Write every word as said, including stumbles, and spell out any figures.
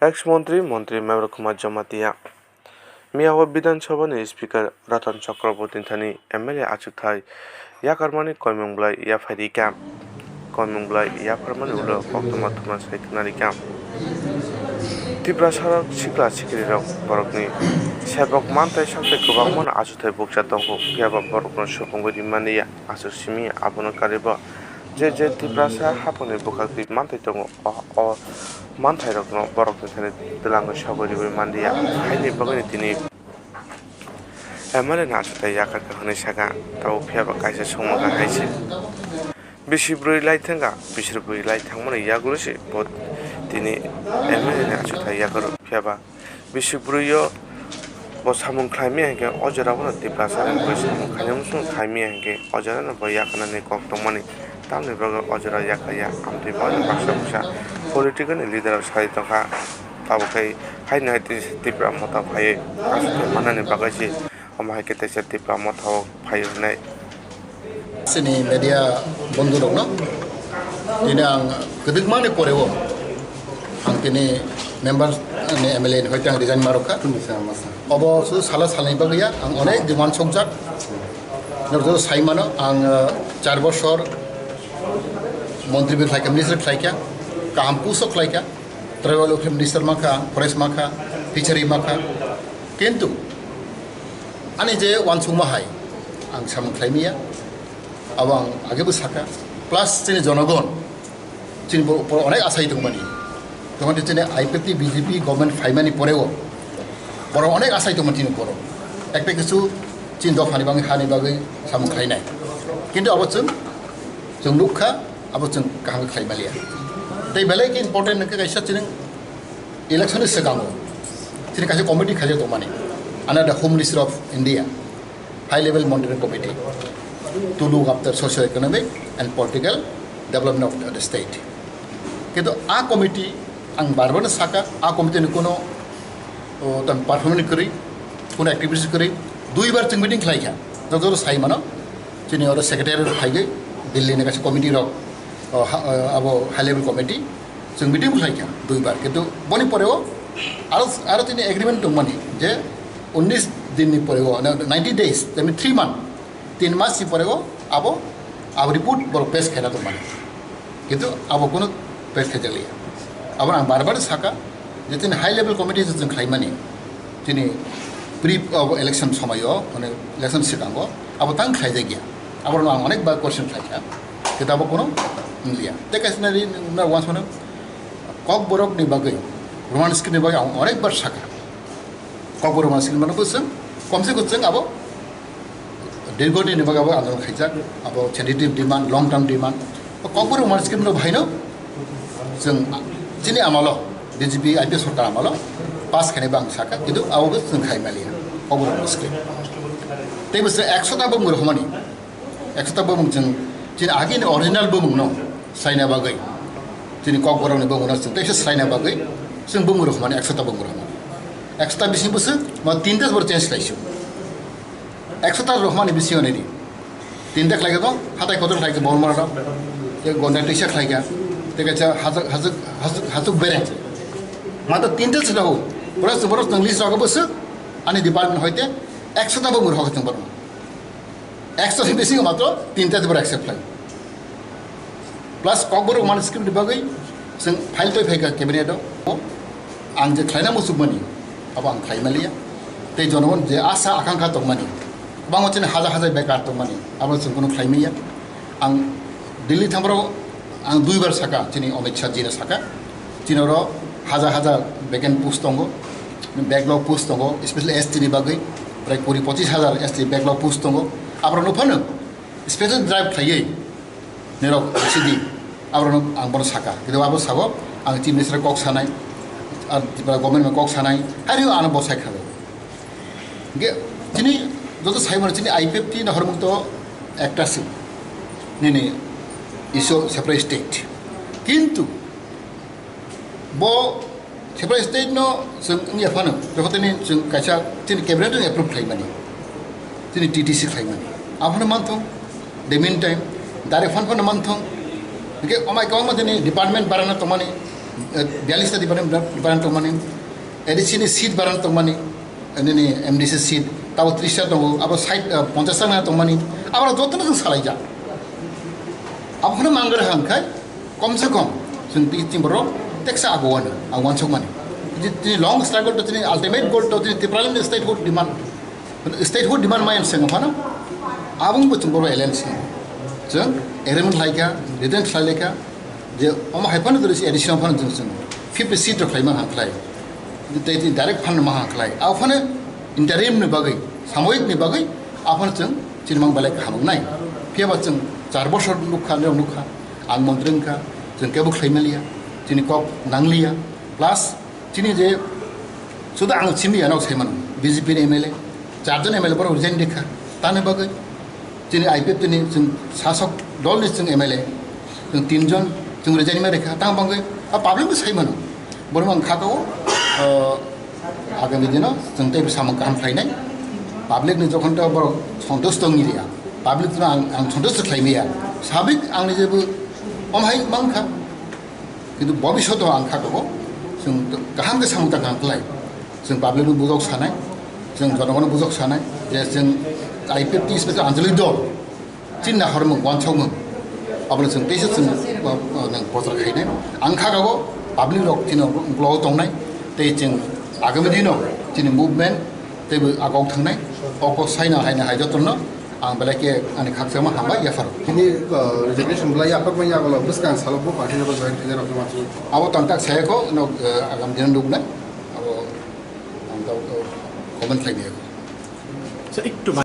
Ex montri, montri Mevar Kumar Jamatia. Miyao Bidhan Sabha ni Speaker Ratan Chakraborty thani M L A achukthai yakarmani koimung bwlai yaphai rikha. Koimung bwlai yapharmani ulo koktwma thumna sai khna rikha. Tiprasarok sikla sikrirok borokni sebok mantai saktai kwbangmano achukthai bukcha tongo, phiyaba borokno supungwi rimani ya. Aswk simi abono karibo je je Tiprasa haphangni bwkhak twi manthai tongo, o, o manthairokno borokni thani twlangwi sogwi riwi manliya. Haini bagwino tini M L A ni achukthai yakarkha hwnwi sakha, tabuk phiyaba kaisa songmokha hai se. Bisi bwrwi lai thangkha, bisi bwrwi lai thangmani yagulo se bo tini M L A ni achukthai yakarkha phiyaba. Bisi bwrwi o bo samung khlaimaya hinkhe o jora bono Tiprasa ni bwrwi samung khainai muchung khlaimaya hinkhe o jora no bo yakarnani kok tongmani. Tamoni bagwi o jora yakar ya, amtwi bo baksa baksa political ni leader rok sai tongkha. Tabuk khai haino hai Tipra motha phaiwi aswk manani bagwi se omo hai khe teisa Tipra motha o phaiwi hwnwi. Chini media bondhu rokno tini ang kwdwkmani poreo ang tini member ni M L A ni hoite ang resign ma rwkha. Obo sudu sala salni bagwi ya, ang onek demand sokjak. Norok joto sai mano, ang, uh, char bosor montri bai khlaikha, minister khlaikha, kaham post o khlaikha, tribal welfare minister mankha, forest mankha, fishery mankha. Kintu ani je uansukma hai ang samung khlaimaya, abo ang agebo saka. Plus chini jonogon, chini bo-, borok onek asai tongmani. Tongmani chini I P F T B J P government phaimani poreo borok onek asai tongmani chini borok. Ekta kisu chini dophani bagwi, hani bagwi samung khlainai. Kintu abo chwng, chwng nukha, abo chwng kaham khe khlai maliya. Tei belai khe important hwnkhe kaisa chini election ni swkango chini kaisa committee khaijak tongmani, under the Home Ministry of India, High Level Monitoring Committee to look after socio-economic and political development of the state. Kintu a committee ang bar bar saka, a committee ni kuno, o, tam performance kwrwi, kuno activities kwrwi, dui bar chwng meeting khlai kha. Joto joto sai mano, chini oro secretary rok phaigwi, Delhi ni kaisa committee rok, o, ha, o, abo high level committee, chwng meeting khlai kha dui bar. Kintu boni poreo aro, aro chini agreement tongmani je unnish din ni poreo, na, ninety days, I mean three month, tin mas ni poreo abo, abo report borok pes khaina tongmani. Kintu abo kuno pes khaijakliya. Abo ang bar bar saka je chini high level committee se chwng khlaimani, chini pre, abo election somoio, mane election swkango abo tang khlaijakya. Aborokno ang onek bar question khlaikha, kintu abo kuno wngliya. Tei kaisa nari na once mano Kokborok ni bagwi Roman script ni bagwi ang onek bar saka. Kokborok Roman script mano bwswng, komse kwchwng abo dirgo din ni bagwi abo andolon khaijak, abo sensitive demand, long term demand. Kokborok Roman script no bahaino chwng chini amalo, B J P I P F sorkar amalo pass khainai bo ang saka, kintu abo bo chwng khai maliya, Kokborok Roman script. Tei bwswng ekso ta bumung rwmani. Ekso ta bumung chwng chini agini original bumung no sraina bagwi, chini Kokborok ni bumung no chwng teisa sraina bagwi chwng bumung rwmani ekso ta bumung rwmani. Ekso ta bising bwswk ma tinta bor change khlaisio. Ekso ta rwmani bisingo nini tinta khlaikha tong, hatai kotor khlaikha Bormora rok, tei Gonda Teisa khlaikha, tei kaisa Hachuk, Hachuk, Hachuk, Hachuk Bereng. Matro tinta se rw, borok, borok chwng list rwkha bwswk ani department hoite ekso ta bumung rwkha chwng borok. Ekso ni bisingo matro tinta tei borok accept khlai. Plus Kokborok Roman script ni bagwi chwng file toi phaikha cabinet o. Ang je khlaina muchukmani, abo ang khlai maliya. Tei jonogon je asa akankha tongmani, kwbangma chini hajar hajar bekar tongmani, abo chwng kuno khlai maya. Ang Delhi thangpharo ang dui bar saka, chini Amit Shah ji no saka, chini oro hajar hajar vacant post tongo, backlog post tongo, especially S T ni bagwi prai kuri pochis hajar S T backlog post tongo. Aborokno phano special drive khlaiwi nirok sidi, aborokno ang bono saka. Kintu abo sabo ang chief minister kok sanai, ar Tripura government kok sanai, hario ano bosai khlaio. Ge, chini joto sai mano chini I P F T ni hormung to ekta si. Nini iso separate state. Kintu bo separate state no chwng wngya phano, joto tini chwng kaisa chini cabinet ni approve khlai mani. Chini T T C khlai mani. Aphano manthong, the meantime, direct fund phano manthong. Ge, omai kwbangma chini department barana tongmani. eh, biyallis ta department, department tongmani, A D C ni seat barano tongmani, eh, nini M D C seat, tabo tris ta tongo, abo sait, eh, ponchas ta tongmani, abo jotono chwng salaijak. Abo kheno mangra hangkhai, kom se kom, chwng ti chini borok teksa ago wano, ago wansukmani. Tini long struggle to tini ultimate goal to tini Tipraland statehood demand. Statehood demand maya sengphano, abong bo chwng borok alliance ni. Chwng agreement khlaikha, return khlailaikha, je omo hai phano tini A D C no phano chwng chwng fifty seat rok khlaima hang khlai. Tei tini direct phano ma hang khlai. Abo phano interim ni bagwi, samoyik ni bagwi, abo phano chwng chini mang belai kaham wngnai. Phiya ba chwng char bosor nukha, nukha, ang montri wngkha, chwng kebo khlai maliya, chini kok nangliya, plus chini je suda ang chini ya nok sai mano, B J P ni M L A, char jon M L A borok resign rikha, tani bagwi chini I P F T ni chwng sasok dol ni chwng M L A, chwng tin jon chwng resign ma rikha, tang bagwi a public bo sai mano, borok ang kha o, o, agami dino chwng tei samung kaham khlainai, public ni jokhon to borok santush tong liya, public no ang, ang santush khlai maya, sabik ang ni je bo om hai mang kha. Kintu bobishoto ang kha tongo, chwng kaham khe samung tang kha khlai. Chwng public no bujok sanai, chwng jonogono bujok sanai, je chwng I P F T special anjali dol, chini nahormung, wansokmung, abono chwng teisa chwng, uh, uh, nang prochar khainai. Ang kha tongo, public rok chini ulo tongnai, tei chwng agami dino chini movement, teibo agok thangnai, o kok saina haina hai jotono ang belai khe ani khakchangma hambai yapharo. Tini, uh, resignation belai yaphar manya ulo bwskang salo bo party rok join khaina rok ma chu. Abo tang tak saya ko no, uh, agam din nuknai, abo ang tau, uh, comment khlai maya. So, ektu